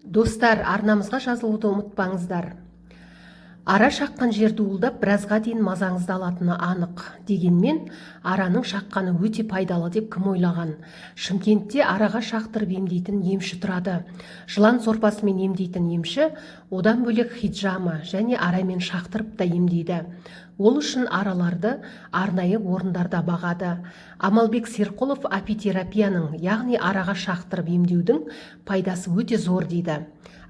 Достар, арнамызға жазылуды ұмытпаңыздар. Ара шаққан жер дуылдап, біразға дейін мазаңызды алатыны анық. Дегенмен араның шаққаны өте пайдалы деп кім ойлаған? Шымкентте араға шақтырып емдейтін емші тұрады. Жылан сорпасымен емдейтін емші одан бөлек хиджама және арамен шақтырып та емдейді. Ол үшін араларды арнайы орындарда бағады. Амалбек Серқұлов апитерапияның, яғни араға шақтырып емдеудің пайдасы өте зор дейді.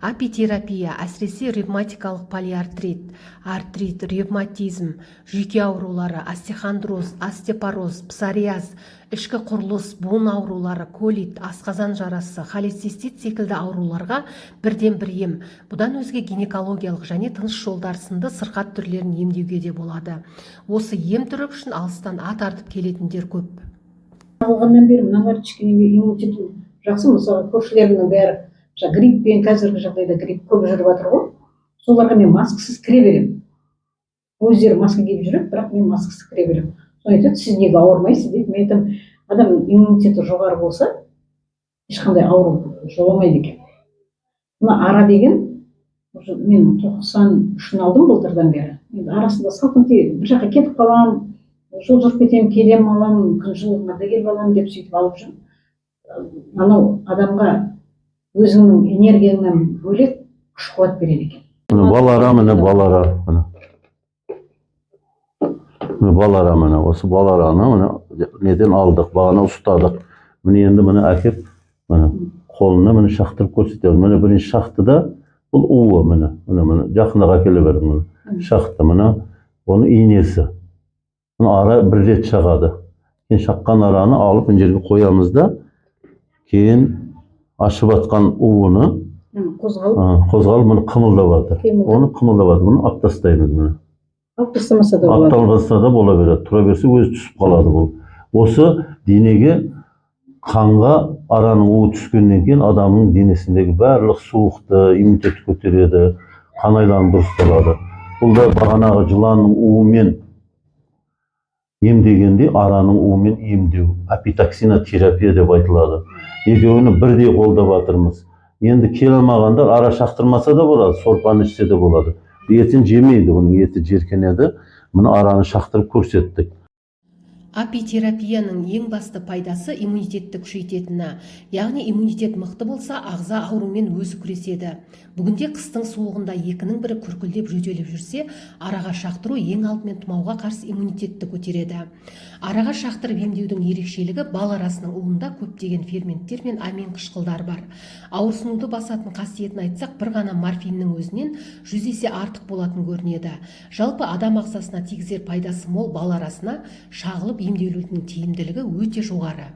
Апитерапия әсіресе ревматикалық полиартрит, артрит, ревматизм, жүйке аурулары, остеохондроз, остеопороз, псориаз, ішкі құрылыс, буын аурулары, колит, асқазан жарасы, холецистит секілді ауруларға бірден бір ем. Бұдан өзге гинекологиялық және тыныс жолдары сынды сырқат түрлерін емдеуге де болады. Осы ем түрі үшін алыстан ат артып келетіндер көп. Алғаннан бері мыналар кішкене иммунитетім жақсы. Мысалы, көршілерімнің бәрі жаңа гриппен, қазіргі жағдайда грипп көп жүріп жатыр ғой, соларға мен маскасыз кіре беремін. Өздері маска киіп жүреді, бірақ мен маскасыз кіре беремін. Соны айтады: «Сіз неге ауырмайсыз?» – дейді. Мен айтамын: адам иммунитеті жоғары болса, ешқандай ауру жоламайды екен. Мына ара деген уже мен 93-ін алдым былтырдан бері. Енді арасында салқын бір жаққа кетіп қаламын, жол жүріп кетемін, келемін, аламын, күн жылығанда келіп аламын деп, сөйтіп алып жүрмін. Анау адамға өзіңнің энергияңнан бөлек күш қуат береді екен. Міне, бал ара, міне, бал ара, міне. Міне, бал ара, міне, осы бал араны, міне, неден алдық, бағана ұстадық. Міне, енді, міне, әкеп, міне, қолына, міне, шақтырып көрсетеміз. Міне, бірінші шақты да, бұл уы, міне, міне, міне, жақынырақ әкеле берің, міне. Шақты, міне, оның инесі. Міне, ара бір рет шағады. Кейін шаққан араны алып, мына жерге қоямыз да, кейін ашып атқан уыны қозғалып қозғалып, міне, қымылдап жатыр. Қимылдап. Оны қымылдап жатыр. Бұны алып тастаймыз, міне. Алып тастамаса да болады. Алып тастаса да бола береді. Тұра берсе, өзі түсіп қалады бұл. Осы денеге, қанға араның уы түскеннен кейін адамның денесіндегі барлық суықты, иммунитетті көтереді, қан айналымы дұрысталады. Бұл да бағанағы жыланның уымен емдегенде араның уымен емдеу, апитоксинотерапия деп айтылады. Екеуini бірдей қолдап жатырмыз. Енді келе алмағандар ара шақтырмаса да болады, сорпаны ішсе де болады. Етін жемейді, бұның еті жеркенеді. Міне, араны шақтырып көрсеттік. Апитерапияның ең басты пайдасы – иммунитетті күшейтетіні. Яғни иммунитет мықты болса, ағза аурумен өзі күреседі. Бүгінде қыстың суығында екінің бірі күркілдеп жөтеліп жүрсе, араға шақтыру ең алдымен тұмауға қарсы иммунитетті көтереді. Араға шақтырып емдеудің ерекшелігі – бал арасының уында көптеген ферменттер мен амин қышқылдар бар. Ауырсынуды басатын қасиетін айтсақ, бір ғана морфиннің өзінен 100 есе артық болатын көрінеді. Жалпы, адам ағзасына тигізер пайдасы мол бал арасына шағылып емделудің тиімділігі өте жоғары.